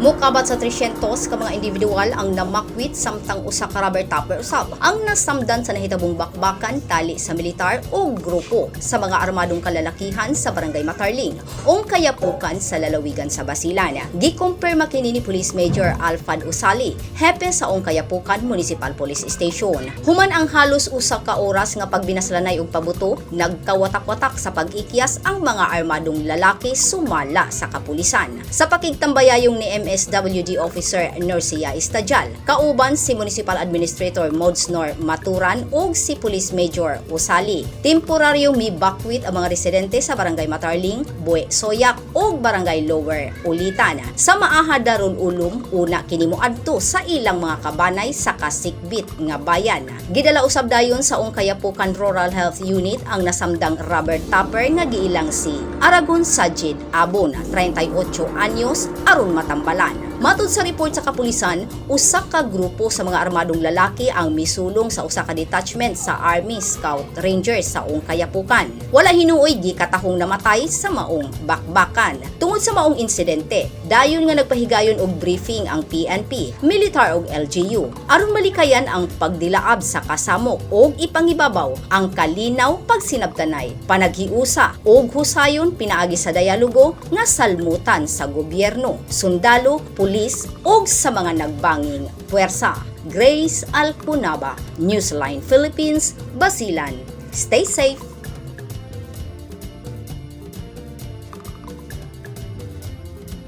Mukabat sa 300 ka mga individual ang namakwit samtang usa ka rubber tapper usab ang nasamdan sa nahitabong bakbakan tali sa militar o grupo sa mga armadong kalalakihan sa Barangay Matarling ug Kayapukan sa lalawigan sa Basilan. Gikumpirma kini ni Police Major Alfad Usali, hepe sa Ung Kayapukan Municipal Police Station. Human ang halos 1 ka oras nga pagbinaslanay og pabuto, nagkawatak-watak sa pag-ikyas ang mga armadong lalaki sumala sa kapulisan. Sa pakigtambayayong ni MSWD Officer Norcia Estadial, kauban si Municipal Administrator Modsnor Maturan ug si Police Major Usali, temporaryong mibakwit ang mga residente sa Barangay Matarling, Bue Soyak ug Barangay Lower Ulitan sa Maaha Darul Ulum, una kini moadto sa ilang mga kabanay sa kasikbit nga bayan. Gidala usab dayon sa Ung Kayapukan Rural Health Unit ang nasamdang rubber tapper nga giilang si Aragon Sajid Abon, 38 anyos, aron matambalan. Matud sa report sa kapulisan, usa ka grupo sa mga armadong lalaki ang misulong sa usa ka detachment sa Army Scout Rangers sa Ung Kayapukan. Wala hinuoy gikatahong namatay sa maong bakbakan. Tungod sa maong insidente, dayon nga nagpahigayon og briefing ang PNP, militar ug LGU aron malikayan ang pagdilaab sa kasamok ug ipangibabaw ang kalinaw, pagsinabtanay, panaghiusa ug husayon pinaagi sa dialogo nga salmutan sa gobyerno, sundalo, pulis ug sa mga nagbanging puwersa. Grace Alcunaba, Newsline Philippines, Basilan. Stay safe.